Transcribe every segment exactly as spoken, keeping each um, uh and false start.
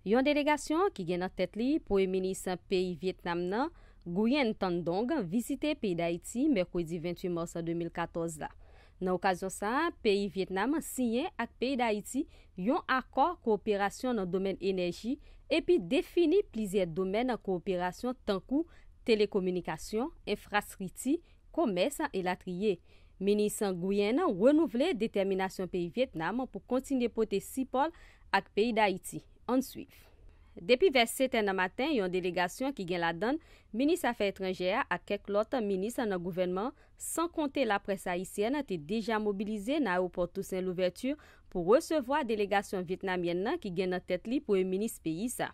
Yon delegasyon ki gen nan tèt li premye minis peyi Vyetnam nan, Nguyen Tan Dong, vizite peyi Dayiti mèkredi venntuit mas de mil katòz la. Nan okazyon sa a, peyi Vyetnam siyen ak peyi Dayiti yon akò kowoperasyon nan domèn enèji epi defini plizyè domèn kowoperasyon tankou telekominikasyon, enfrastrikti, komès, elatriye. Minis Nguyen renouvle detèminasyon peyi Vyetnam pou kontinye pote sipò l ak peyi Dayiti. Ann swiv. Depi vè sèt è nan maten, yon delegasyon ki gen ladan l minis afè etranjè a ak kèk lòt minis nan gouvènman, san konte laprès ayisyèn, te deja mobilize nan ayewopò Toussaint Louverture pou resevwa delegasyon vyetnamyèn nan ki gen nan tèt li premye minis peyi sa.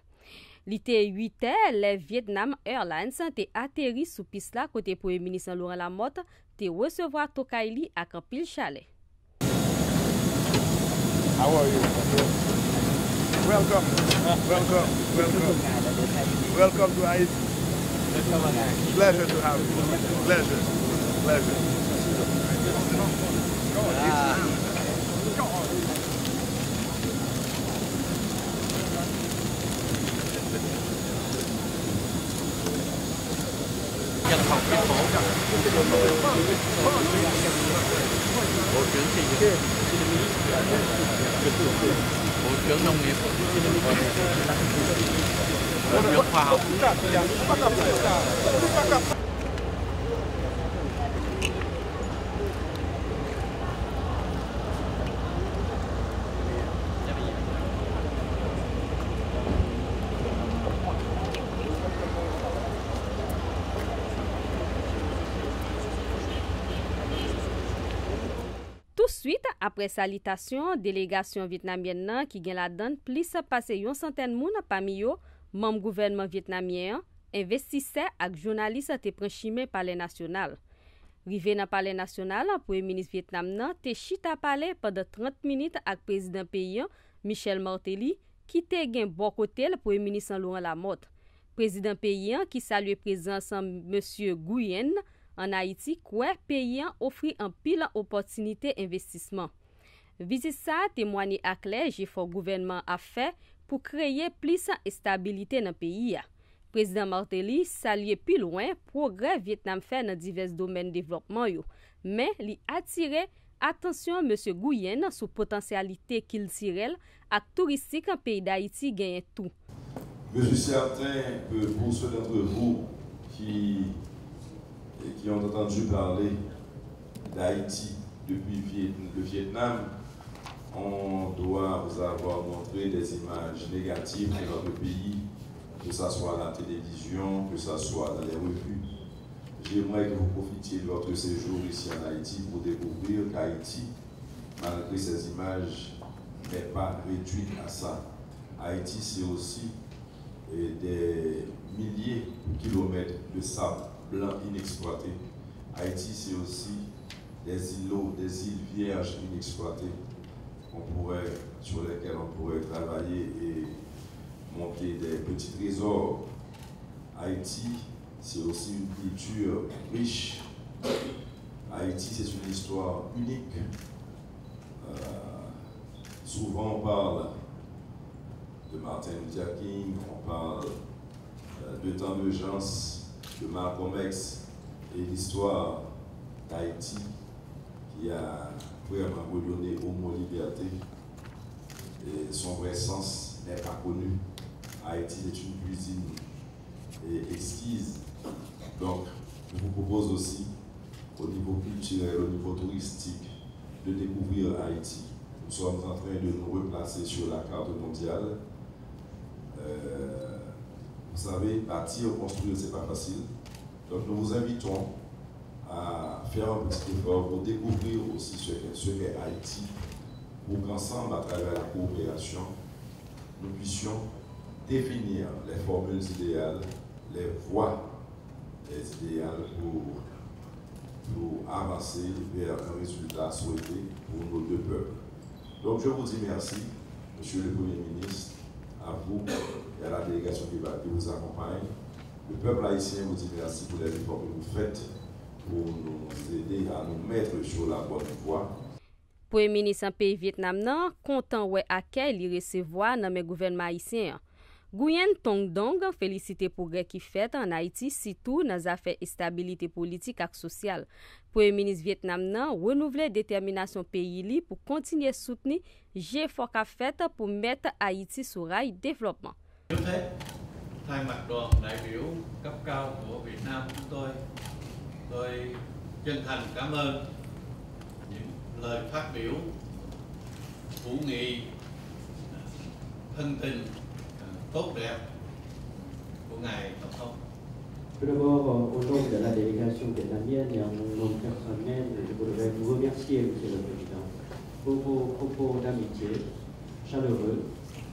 Li te uit è lè Vietnam Airlines te ateri sou pis la, kote premye minis Laurent Lamothe te resevwa tokay li ak anpil chalè. How are you? Welcome. Welcome. Welcome. Welcome to Haiti. Pleasure to have you. Pleasure. Pleasure. Touswit apre salitasyon, delegasyon vyetnamyèn nan, ki gen ladan l plis pase yon santèn moun, pami yo manm gouvènman vyetnamyen an, envestisè ak jounalis, te pran chimen Palè Nasyonal. Rive nan Palè Nasyonal, premye minis Vyetnam nan te chita pale pandan trant minit ak prezidan peyi an, Michel Martelly, ki te gen bò kote l premye minis Laurent Lamothe. Prezidan peyi an, ki salye prezans mesye Nguyen ann Ayiti, kwè peyi an ofri anpil opòtinite envestisman. Vizit sa a temwanye aklè jefò gouvènman an ap fè pou kreye plis estabilite nan peyi a. Prezidan Martelly salye pi lwen pwogrè Vyetnam fè nan divès domèn devlòpman yo, men li atire atansyon mesye Nguyen sou potansyalite kiltirèl ak touristik peyi Dayiti genyen tou. Je suis certain que pour ceux d'entre vous qui, qui ont entendu parler d'Haïti depuis Viet- le Vietnam, on doit vous avoir montré des images négatives de notre pays, que ce soit à la télévision, que ce soit dans les revues. J'aimerais que vous profitiez de votre séjour ici en Haïti pour découvrir qu'Haïti, malgré ces images, n'est pas réduite à ça. Haïti, c'est aussi des milliers de kilomètres de sable blanc inexploité. Haïti, c'est aussi des îlots, des îles vierges inexploitées qu'on pourrait, sur lesquelles on pourrait travailler et monter des petits trésors. Haïti, c'est aussi une culture riche. Haïti, c'est une histoire unique. Euh, souvent, on parle de Martin Luther King, on parle euh, de temps d'urgence, de Malcolm X et l'histoire d'Haïti qui a vraiment redonné au mot liberté et son vrai sens n'est pas connu. Haïti est une cuisine exquise. Donc, je vous propose aussi, au niveau culturel, au niveau touristique, de découvrir Haïti. Nous sommes en train de nous replacer sur la carte mondiale. Euh, vous savez, bâtir, construire, c'est pas facile. Donc nous vous invitons à faire un petit effort pour découvrir aussi ce qu'est ce qu'est Haïti, pour qu'ensemble, à travers la coopération, nous puissions définir les formules idéales, les voies idéales pour, pour avancer vers un résultat souhaité pour nos deux peuples. Donc je vous dis merci, Monsieur le Premier ministre, à vous et à la délégation qui va, qui vous accompagne. Le peuple haïtien vous dit merci pour les efforts que vous faites pour nous aider à nous mettre sur la bonne voie. Premye minis peyi Vyetnam nan kontan wè akèy li resevwa nan men gouvènman ayisyen an. Nguyen Tuong Dong felisite pwogrè ki fèt ann Ayiti, sitou nan zafè estabilite politik ak sosyal. Premye minis Vyetnam nan renouvle detèminasyon peyi li pou kontinye soutni jefò k ap fèt pou mèt Ayiti sou ray devlopman. Trước hết, thay mặt đoàn đại biểu cấp cao của Việt Nam chúng tôi, tôi chân thành cảm ơn những lời phát biểu hữu nghị, thân tình, tốt đẹp của ngài Tổng thống. Tout d'abord, au nom de la délégation vietnamienne et en mon nom personnel, je voudrais vous remercier, Monsieur le Président, pour vos propos d'amitié chaleureux,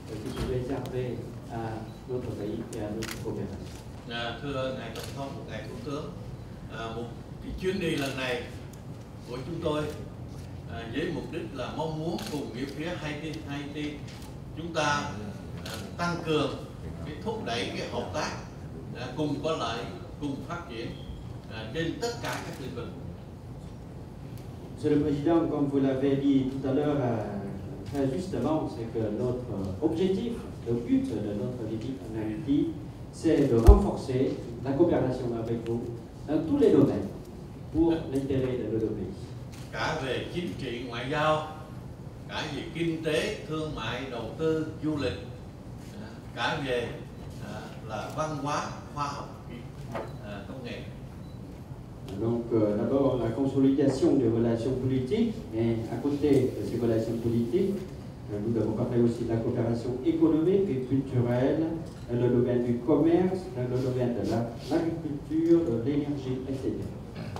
euh, qui sont réservés à notre pays et à notre coopération. À, thưa ngài Tổng thống, ngài Thủ tướng, à, một cái chuyến đi lần này của chúng tôi, à, với mục đích là mong muốn cùng với phía Haiti, Haiti chúng ta, à, tăng cường cái thúc đẩy cái hợp tác, à, cùng có lợi, cùng phát triển, à, trên tất cả các lĩnh vực. Monsieur le Président, comme vous l'avez dit tout à l'heure, euh, très justement, c'est que notre, euh, objectif, le but de notre visite en Haïti, c'est de renforcer la coopération avec vous dans tous les domaines pour l'intérêt de nos deux pays. Cả về chính trị ngoại giao, cả về kinh tế, thương mại, đầu tư, du lịch, cả về, à, là văn hóa, khoa học, kỹ- à, công nghệ. Donc, euh, d'abord, la consolidation des relations politiques, mais à côté de ces relations politiques, euh, nous devons parler aussi de la coopération économique et culturelle, dans le domaine du commerce, dans le domaine de la, l'agriculture, de l'énergie, et cetera.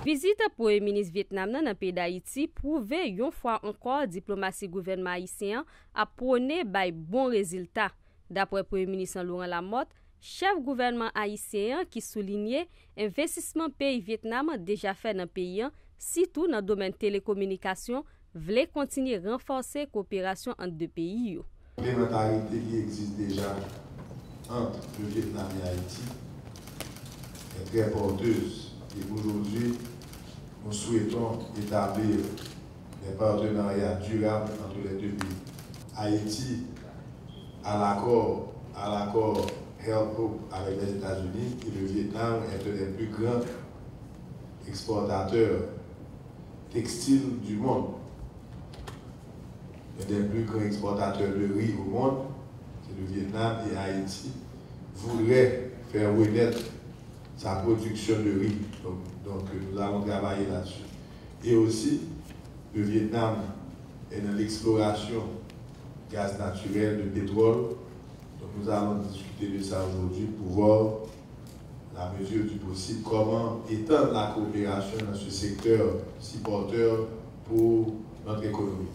Vizit Premye Minis Vyetnam nan nan peyi Dayiti pwouve yon fwa ankò diplomasi gouvènman ayisyen an ap pwone bay bon rezilta. Daprè Premye Minis lan Laurent Lamothe, chèf gouvènman ayisyen an ki soulinye envestisman peyi Vyetnam deja fè nan peyi an, sitou nan domèn telekominikasyon, vle kontinye ranfòse koperasyon ant de peyi yo. Complémentarité qui existe déjà entre le Vietnam et Haïti est très porteuse et aujourd'hui, nous souhaitons établir des partenariats durables entre les deux pays. Haïti à l'accord, à l'accord Help Hope avec les États-Unis et le Vietnam est un des plus grands exportateurs textiles du monde. L'un des plus grands exportateurs de riz au monde, c'est le Vietnam et Haïti voudrait faire renaître sa production de riz. Donc, donc, nous allons travailler là-dessus. Et aussi, le Vietnam est dans l'exploration gaz naturel, de pétrole. Donc nous allons discuter de ça aujourd'hui pour voir, la mesure du possible, comment étendre la coopération dans ce secteur si porteur pour notre économie.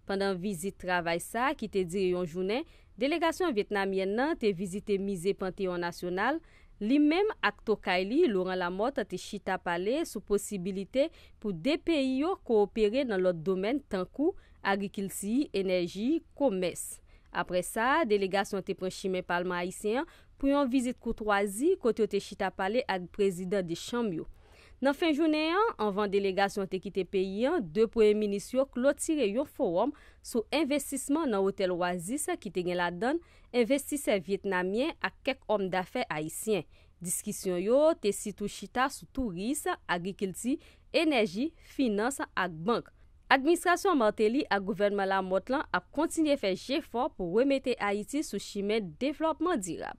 Pandan vizit travay sa a ki te dire yon jounen, delegasyon vyetnamyèn nan te vizite Mize Panteyon Nasyonal, li menm ak tokay li, Laurent Lamothe, te chita pale sou posibilite pou de peyi yo kowopere nan lòt domèn tankou agrikilti, enèji, komès. Apre sa, delegasyon te pran chimen Palman ayisyen an pou yon vizit koutwazi kote yo te chita pale ak prezidan de chanm yo. Nan fen jounen an, anvan delegasyon an te kite peyi an, de premye minis yo klotire yon fowòm sou envestisman nan otèl Oasis ki te gen ladan l envestisè vyetnamyen ak kèk òm dafè ayisyen. Diskisyon yo te sitou chita sou touris, agrikilti, enèji, finans ak bank. Administrasyon Martelly ak gouvènman Lamothe lan ap kontinye fè jefò pou remete Ayiti sou chimen devlòpman dirab.